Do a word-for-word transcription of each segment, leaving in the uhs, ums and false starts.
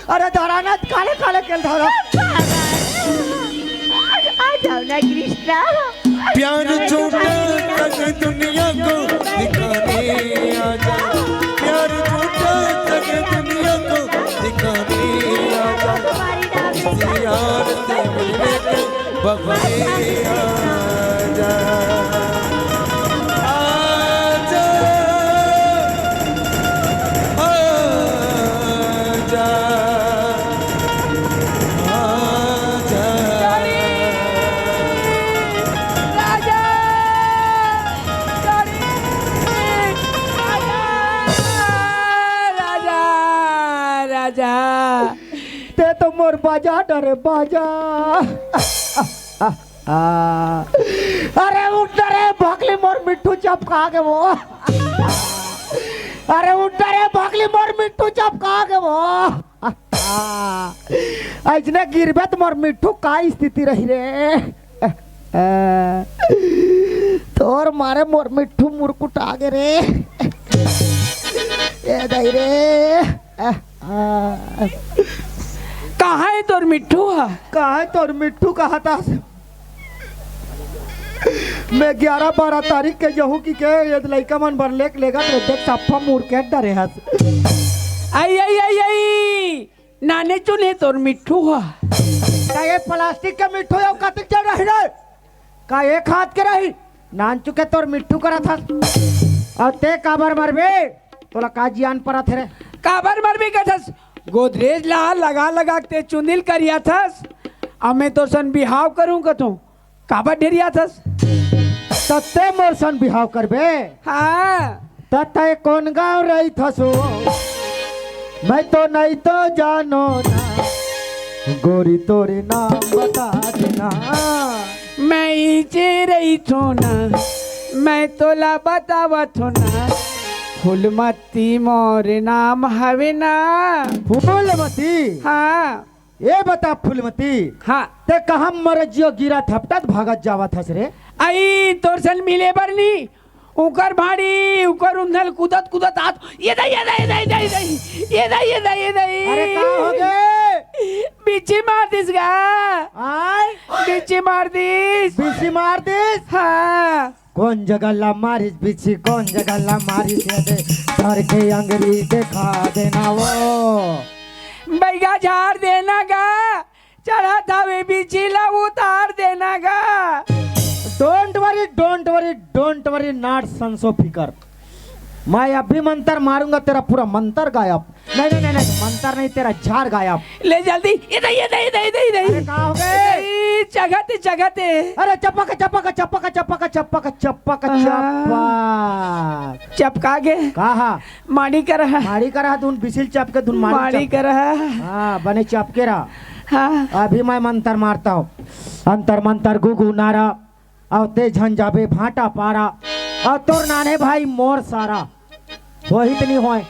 अरे धरा ना, काले काले के धरा। आ जाओ ना कृष्णा। प्यार झूठा, सगे दुनिया को दिखाने आजा। प्यार झूठा, सगे दुनिया को दिखाने आजा। किसी यार से मिलने के बहाने आजा। आजा, आजा, आजा। राजा, राजा, राजा, राजा। ते तो मोर बाजा डरे बाजा। अरे उठ रे भकली, मोर मिट्ठू चपका गे वो। अरे उठ रे भकली, मोर मिट्ठू चपका गे वो। अइसने गिरबे त मोर मिट्ठू का स्थिति रही रे। तोर मारे मोर मिट्ठू मुरकुटा गे रे। ए दाई रे। कहाँ हे तोर मिट्ठू ह? कहाँ हे तोर मिट्ठू, कहाँ तस? मैं ग्यारह बारह तारीख के जहूँ कि के ये लइका मन बर लेके लेगत रहे, देख सप्पा मुरकेट डरे हस। आई, आई, आई, आई। नाने चुने तोर मिट्ठू ह। का ये प्लास्टिक के मिट्ठू अउ कतिक चल रही रे? का एक हाथ के रही? नानचुके तोर मिट्ठू करत हस। अउ ते काबर मरबे? तोला का जियान परत हे रे? काबर मरबे कथस? गोदरेज ला लगा लगा के ते चुंदिल करियाथस। अब मैं तोर सन बिहाव करूं कथों। काबर ढेरियाथस? त ते मोर सन बिहाव करबे? हाँ। त तय कोन गाँव रहिथस ओ? मैं तो नहीं तो जानो ना, गोरी तोरे नाम बता देना। मैं इचे रहिथों ना, मैं तोला बतावत हों ना, फूलमती मोर नाम हवे ना। फूलमती? हाँ। ए बता फूलमती, हाँ। ते कहाँ मरजियो गिरा थपटत भागत जावत हस रे? आई तोर सन मिले बर नी, उकर भाड़ी, उकर उंधल कूदत कूदत आत, ये दई, ये दई, ये दई, ये दई, ये दई, ये दई, ये दई। अरे का हो गे? बिच्छी मार दिस गा। आय? बिच्छी मार दिस। बिच्छी मार दिस? हाँ। कोन जगह ला मारिस बिच्छी, कोन जगह ला मारिस, ये दे, धर के अंगरी देखा देना वो। बैगा झार देना गा, चढ़त हवे बिच्छी ला उतार देना गा। Don't worry, don't worry, don't worry, not संसो फिकर। मैं अभी मंतर मारूंगा, तेरा पूरा मंतर गायब। नहीं, नहीं, नहीं, नहीं, मंतर नहीं, तेरा झार गायब। ले जल्दी, ये दे, ये दे, ये दे, ये दे, ये दे। अरे, का हो गे? ए, चघत, चघत। अरे, चपक, चपक, चपक, चपक, चपक, चपक, हाँ। चपक। चपका गे। का हा? माड़ी कर हा। माड़ी कर हा, धुन बिसिल चपके, धुन माड़ी माड़ी चपके। कर हा। हाँ, बने चपके रहा। हाँ। अभी मैं मंतर मारता हूँ। अंतर मंतर गुगु नारा। अउ ते झन जाबे भांटा पारा, अउ तोर नाने भाई मोर सारा। होही त नी होय?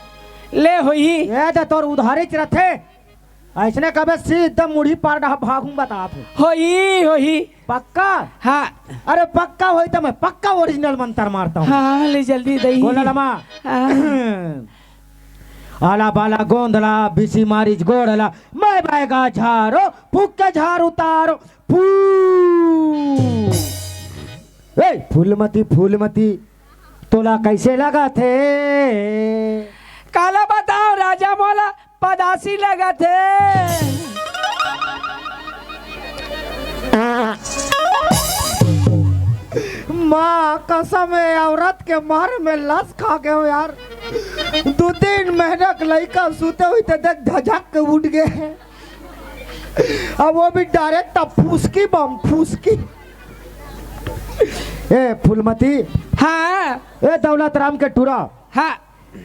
ले होही। ए दे तोर उधारेच रथे। अइसने कबे सीधा मुड़ी पार डहा भागूं बतात हूँ। होही, होही। पक्का? हाँ। अरे पक्का होही त मैं पक्का original मंतर मारता हूँ। हाँ, ले जल्दी दई। बोला लमा। हाँ। आला बाला गोंदला, बिसी मारिच गोड़ला, मैं बैगा झारो, फुक्के झार उतारो। फू। ए, फूलमती, फूलमती, तोला कइसे लगत हे? काला बताओ राजा, मोला पदासी लगत हे। माँ कसम हे, औरत के मार में लस खा गए हो यार। दू तीन महीना के लइका सुते हुई ते देख झझक के उठ गए। अब वो भी direct अब फुसकी बम, फुसकी। ए फूलमती। हाँ। ए दौलत राम के टूरा। हाँ।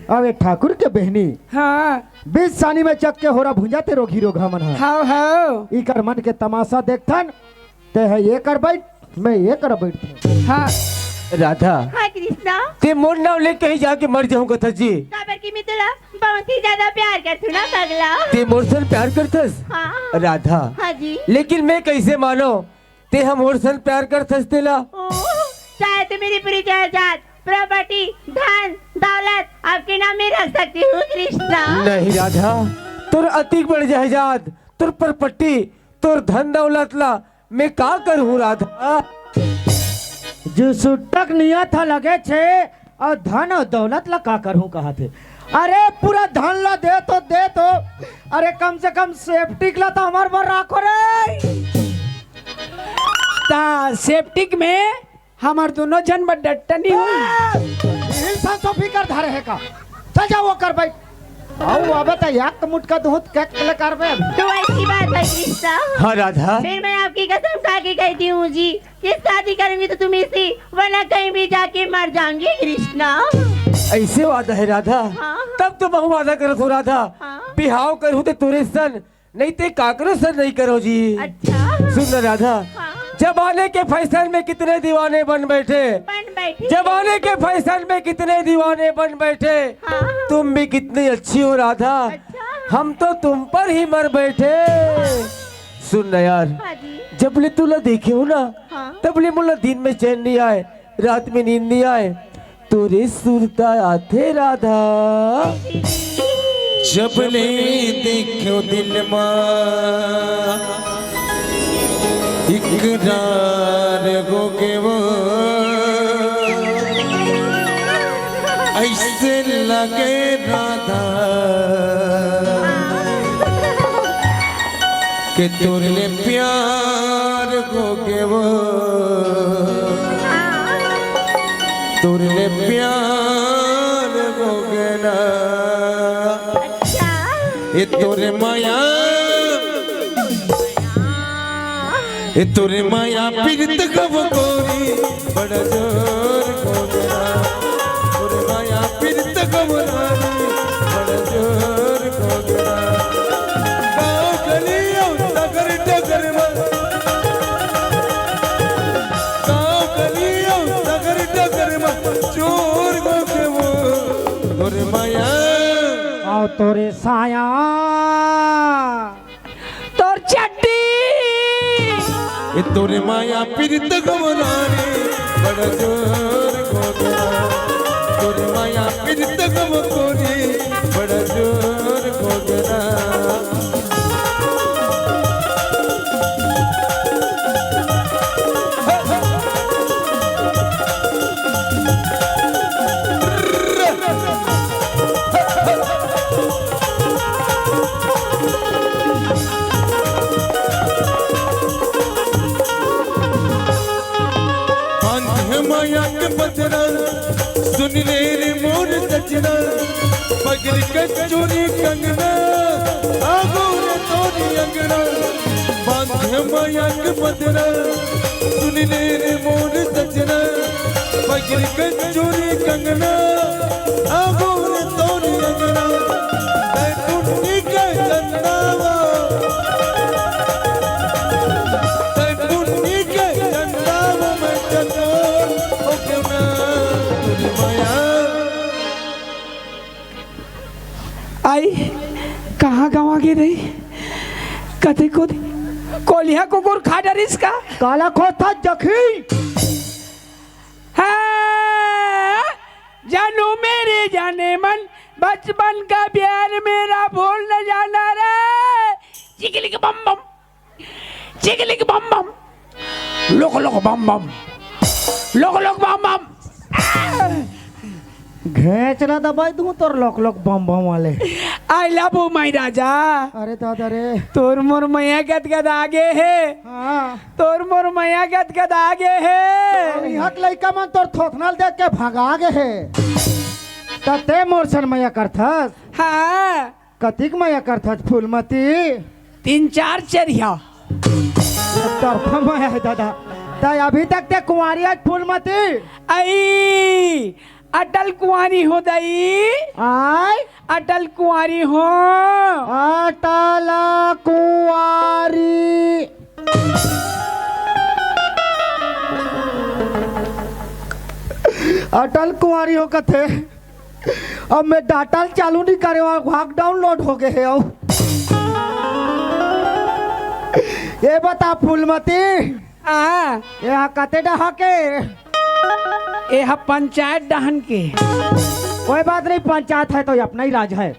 अब ए ठाकुर के बहनी। हाँ। बीच सानी में चक के होरा भुंजा ते रोगी रोगा मन हा। हाव, हाव। इकर मन के तमाशा देखथन, ते है ये कर बैठ, मैं ये कर बैठ। हाँ। राधा। हाँ कृष्णा। ते मोर नाव ले कहीं जाके मर जाऊंगा था जी। काबर कि मैं तोला बहुत ही ज्यादा प्यार करथूं ना पगला। ते मोर सन प्यार करथस? हाँ। राधा। हाँ जी। लेकिन मैं कैसे मानो ते ह मोर सन प्यार करथस तेला? ओह, चाहे तो मेरी पूरी जायदाद, प्रॉपर्टी, धन, दौलत आपके नाम में रख सकती हूँ कृष्णा। नहीं राधा, तोर अतिक बड़ जायदाद, तोर परपट्टी, तोर धन दौलत ला मैं का करहूँ राधा? जो सुट्टक नियत ह लगे छे, अउ धन अउ दौलत ला का करहूँ कहत हे। अरे पूरा धन ला दे तो, दे तो, अरे कम से कम सेप्टिक ला तो हमर बर राखो रे। ता सेप्टिक में हमर दोनों झन बर डट्टा नहीं होई। हिल संसो फिकर धरे हे का? चल जाओ ओकर बैठ। अउ अबे त एक मुटका दूध के ले करबे। तो ऐसी बात है कृष्णा। हाँ राधा। फिर मैं आपकी कसम खा के कहती हूँ जी कि शादी करूंगी तो तुम्ही से, वरना कहीं भी जाके मर जाऊंगी कृष्णा। ऐसे वादा है राधा? हाँ। तब तो महूँ वादा करत हूँ राधा। हाँ। बिहाव करहूँ ते तोरे सन, नहीं ते काकरो सन नहीं करहूँ जी। अच्छा। सुन ना राधा, हाँ। जमाने के फैशन में कितने दीवाने बन बैठे। बन बैठे। जमाने के फैशन में कितने दीवाने बन बैठे। हाँ। तुम भी कितनी अच्छी हो राधा। अच्छा। हम तो तुम पर ही मर बैठे। सुन ना यार, हाँ जी। जब ले तुला देखे हूँ ना, हाँ। तब ले मोला दिन में चैन नहीं आए, रात में नींद नहीं आए। तोरे सुरता आथे राधा। जब ले देखो दिल मा इकरार हो के वो ऐसे लगे राधा के तोर ले प्यार हो के वो, तोर ले प्यार हो के ना। अच्छा। ए तोर माया, ए तोर माया पीरत गव गोरी, बड़ा जोर हो गया। तोर माया पीरत गव रानी, बड़ा जोर हो गया। गाँव गलियों डगर डगर में, गाँव गलियों डगर डगर में चोर हो के वो तोर माया। आओ तोरे साया। तोर चड्डी। ए तोरे माया पीरत गव रानी, बड़ा जोर हो गया। तोरे माया पीरत गव गोरी, बड़ा जोर हो गया। बांधे माया के बंधना, सुन ले रे मोर सजना, पगड़ी के चूड़ी कंगना, आगो रे तोरी अंगना। बांधे माया के बंधना, सुन ले रे मोर सजना, पगड़ी के चूड़ी कंगना, आगो रे तोरी अंगना। तै पुन्नी के चंदावा, तै पुन्नी के चंदावा में चकोर हो के ना, तोरी माया। आई, कहाँ गवा गे रही? कते को कोलिहा कुकुर खा डरिस का? काला खोथा जखी। हाँ, जानू मेरे जाने मन, बचपन का प्यार मेरा भूल न जाना रे। चिकलिक बम बम। चिकलिक बम बम, लोक लोक बम बम, लोक लोक बम बम। घेंच ला दबाई दूं तोर लोक लोक बम बम वाले। I love you my राजा। अरे दादा रे। तोर मोर मया गदगदा गे हे। हाँ। तोर मोर मया गदगदा गे हे। अब इहाँ के लइका मन तोर थोथना ल देख के भगा गे हे। त ते मोर सन मया करथस। हाँ। कतिक मया करथस फूलमती? तीन चार चरिहा। तरफा मया हे दादा। तै अभी तक ते कुंवारी हस फूलमती? आई, अटल कुंवारी हो दई। आय? अटल कुंवारी हो। अटल कुंवारी। अटल कुंवारी हो कथे। अब मैं data ल चालू नहीं करे, वहाँ घाक download हो गए हे। अउ ये बता फूलमती, हाँ। ये हा कते डहा के? ये हा पंचायत डहन के। कोई बात नहीं, पंचायत है तो अपना ही राज है।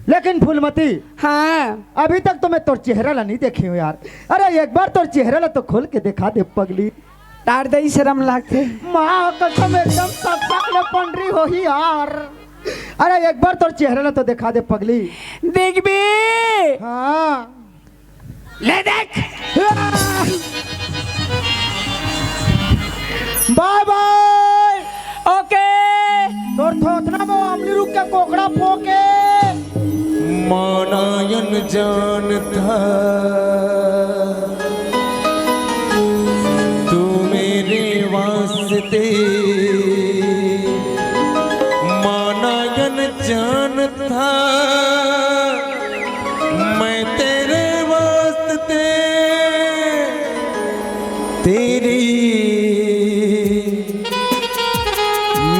लेकिन फूलमती, हाँ। अभी तक तो मैं तोर चेहरा ला नहीं देखे हूँ यार। अरे, एक बार तोर चेहरा ला तो खोल के दिखा दे पगली। डार दई, शरम लागथे। माँ कसम, एकदम सकसक ले पंडरी होही यार। अरे, एक बार तोर चेहरा ला तो दिखा दे पगली। देखबे। हाँ। ले देख। बाय बाय। ओके। तोर थोथना में अमली रुख के कोकड़ा फोके। मानायन जानता तू मेरे वास्ते, मानायन जानता मैं तेरे वास्ते, तेरी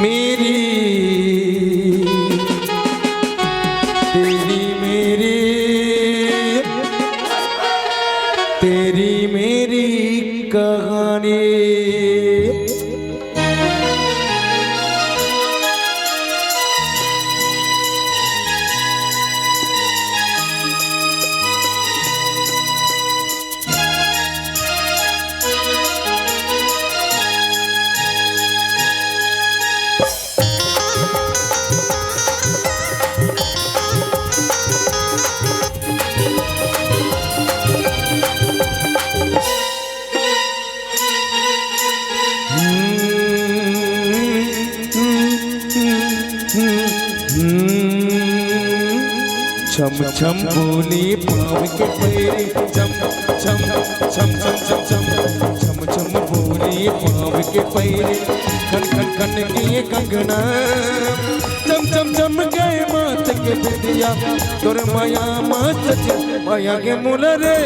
मेरी, तेरी मेरी, तेरी मेरी कहानी। छम छम बोले पाँव के पैरी, छम छम, छम छम छम छम, छम छम बोले पाँव के पैरी, खन खन खन के कंगना, चम चम चम गए माथ के बिंदिया, तोर माया मात, माया के मुलरे।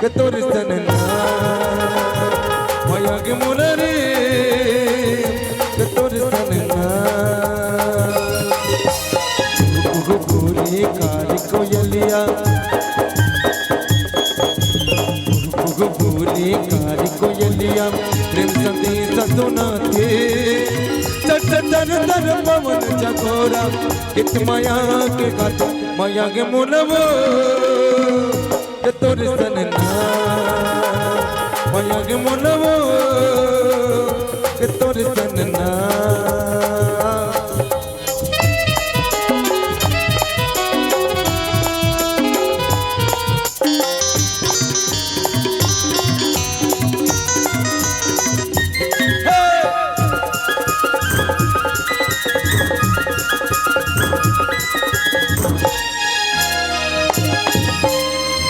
के तोर सनना, माया के मुलरे, के तोर सनना। कुहू कुहू बोले कारी कोयलिया, कुहू कुहू बोले कारी कोयलिया, प्रेम संदेश सुनाथे। चट चर चर पवन झकोरा, गीत माया के गाथे, माया के मुलवो। के तोर सनना, माया के मुलवो, के तोर सनना।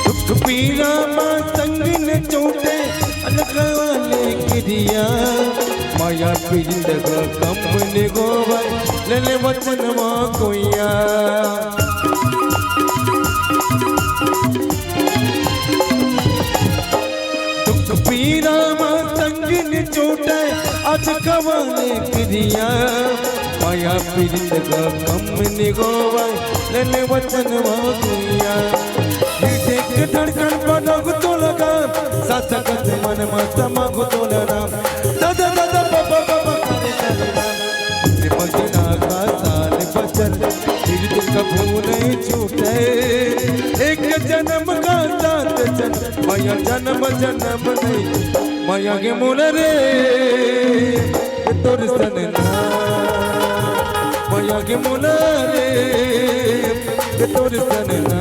दुख पीरा मा संग न चोटे, अलगवाले किरिया, माया पीरित ग कम निगोवा, लेले वचन मा कोइया। दुख पीरा मा संग न चोटे, अलगवाले किरिया, माया पीरित ग कम निगोवा, लेले वचन मा दुनिया। दिल के धड़कन बनग तो लगा, सासगत मन मा समग तो लगा। दादा दादा बाबा बाबा करे करे राम। ये मजना का साल बचल, फिर दिल कभू नहीं छूटे। एक जन्म का साथ चल, माया जन्म जन्म नहीं। माया के मुलरे, के तोर सनना। माया के मुलरे, के तोर सनना।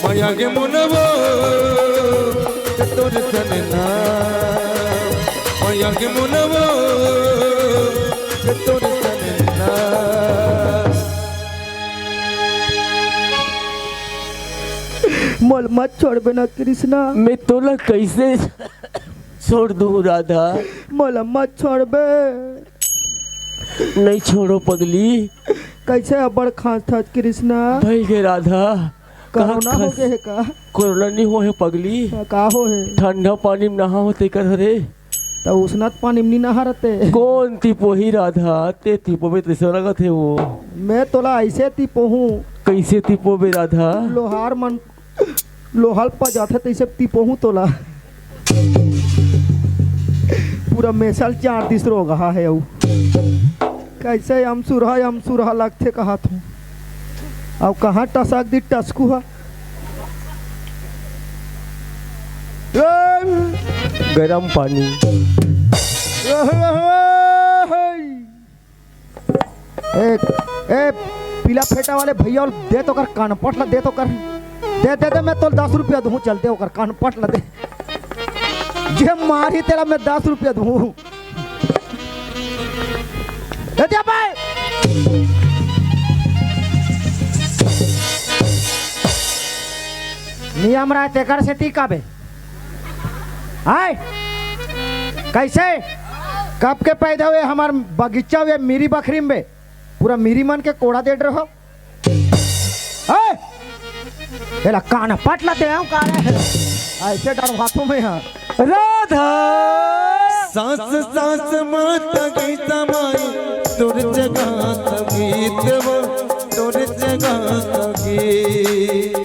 माया के मुलवो, के तोर सनना। माया के मुलवो, के तोर सनना। मोला मत छोड़बे ना कृष्णा। मैं तोला कैसे छोड़ दूँ राधा? मोला मत छोड़बे। नहीं छोड़ो पगली। कैसे अब्बड़ खांसथस कृष्णा? भई गे राधा। कोरोना हो गे हे का? कोरोना नहीं हो हे पगली। का हो हे? ठंडा पानी में नहा हो तेकर हरे। त उसनत पानी में नहीं नहा रहते। कौन तिपोही राधा? ते तिपोबे तैसे लगत हे वो। मैं तोला ऐसे तिपोहूँ। कैसे तिपोबे राधा? लोहार मन लोहल पजाथे तैसे तिपोहूँ तोला। पूरा मेसल चार दिस रोगहा हे अउ। कैसे अमसुरहा, अमसुरहा लगथे कहत हूँ। अउ कहाँ टसक दी टसकू ह? ए, गरम पानी। ए, ए, पीला फेटा वाले भैया, दे तो कर कानपट ला, दे तो कर। दे, दे, दे, मैं तोल दस रुपया दूँ, चल दे ओकर कानपट ला दे। जे मारी तेला मैं दस रुपया दूँ। ए, दे बे। नियम रहे तेकर सेती का बे? आय? कैसे? कब के पैदा हुए हमार बगीचा हुए मिरी बखरी में बे? पूरा मिरी मन के कोड़ा दे रहो। ए! एला कान पट ला दे, का रे? ऐसे डरवाथों मैं, हाँ। राधा। सांस सांस माता गीता माई, तोर जगात गीत वो, तोर जगात गीत।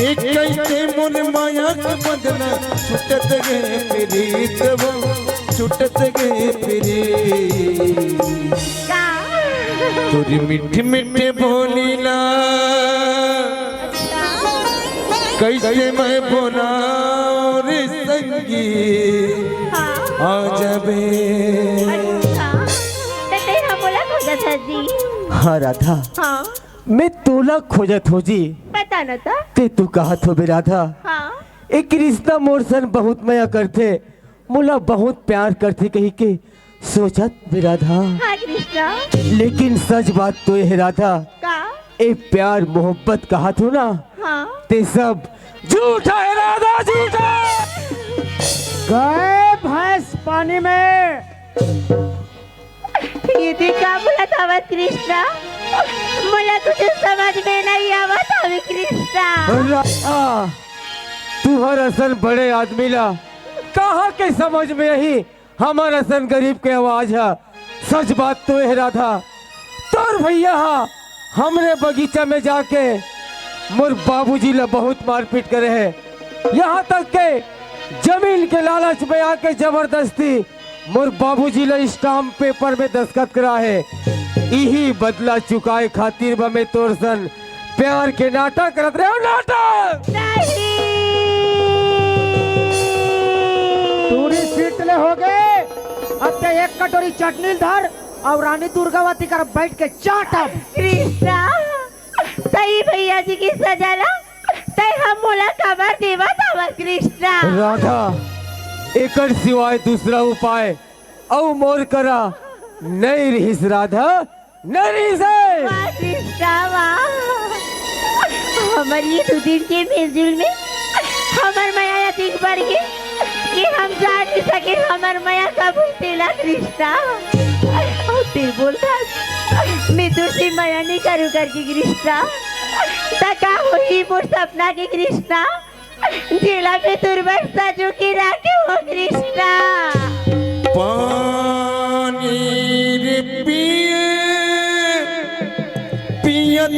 एक कैसे मोर माया के बंधना, छूटत गे प्रीत वो, छूटत गे प्रीत। का? तोरी मीठ मीठ बोली ला, कैसे मैं बोलाओ रे संगी, हाँ। आ जाबे। अच्छा, त तें हा मोला खोजत हस जी। हाँ राधा, हाँ। मैं तोला खोजत हो जी। बता ना त। ते तू कहत हो बे राधा, हाँ। ए कृष्णा मोर सन बहुत मया करथे, मोला बहुत प्यार करथे कही के सोचत बे राधा। हाँ कृष्णा। लेकिन सच बात तो ये है राधा, का? ए प्यार मोहब्बत कहत हो ना, हाँ। ते सब झूठा है राधा, झूठा। गए भैंस पानी में। ये देख का बोलत हवस कृष्णा, मोला कुछ समझ में नहीं आवत हवे कृष्णा। राधा, तुहर असन बड़े आदमी ला कहाँ के समझ में आही हमर असन गरीब के आवाज ह। सच बात तो ये राधा, तोर भैया हा हमरे बगीचा में जाके मोर बाबूजी ला बहुत मारपीट करे है, यहाँ तक के जमीन के लालच में आके जबरदस्ती मोर बाबूजी ला स्टाम्प पेपर में दस्तखत करा है। इही बदला चुकाए खातिर बा मैं तोर सन प्यार के नाटक करत रहे हो, नाटक। नहीं। टूरी सीट ले हो गए। अब ते एक कटोरी चटनी धर अउ रानी दुर्गावती कर बैठ के चाट अब। कृष्णा, तई भैया जी के सजा ला तई हा मोला काबर देवत हवस कृष्णा? राधा, एकर सिवाय दूसरा उपाय अउ मोर करा नहीं रहिस राधा, नहीं रहिस हे। वाह कृष्णा वाह, हमर ये दू दिन के मिलजुल में हमर मया अतिक बढ़ गे कि हम जान नहीं सके हमर मया कब होई तेला कृष्णा। अउ ते बोलथस मैं तोर से मया नहीं करूँ करके कृष्णा, त का होही मोर सपना के कृष्णा, जेला मैं तोर बर सजो के राखे हो कृष्णा। पानी रे पिए पियत